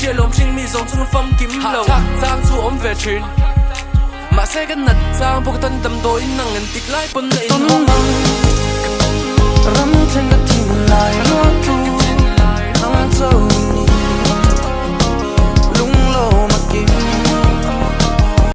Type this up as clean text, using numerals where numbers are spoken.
chi alawm hring mi zawng chu kan famkim lo. Hahthlak chang chu awm ve thin. Mahse ka nat chang pawh ka tan damdawiin ang en tik lai pawn a inhawng. Ram thleng ka thin lai rual tu nang cho.